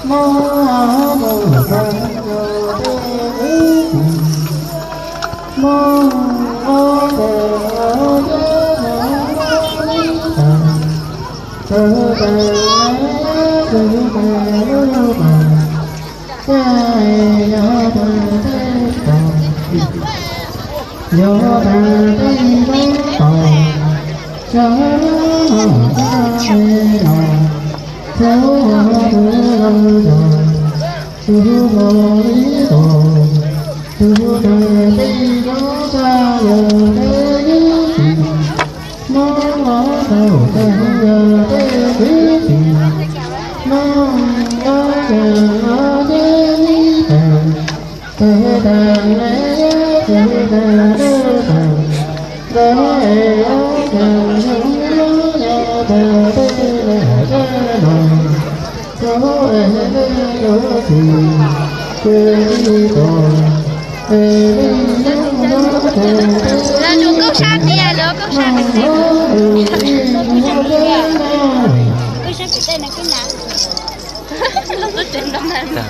Lawv lus nkauj sab tiag, lus nkauj sab tiag. Nkauj sab pem tej no kub na. Lub tub tsev ntoo na.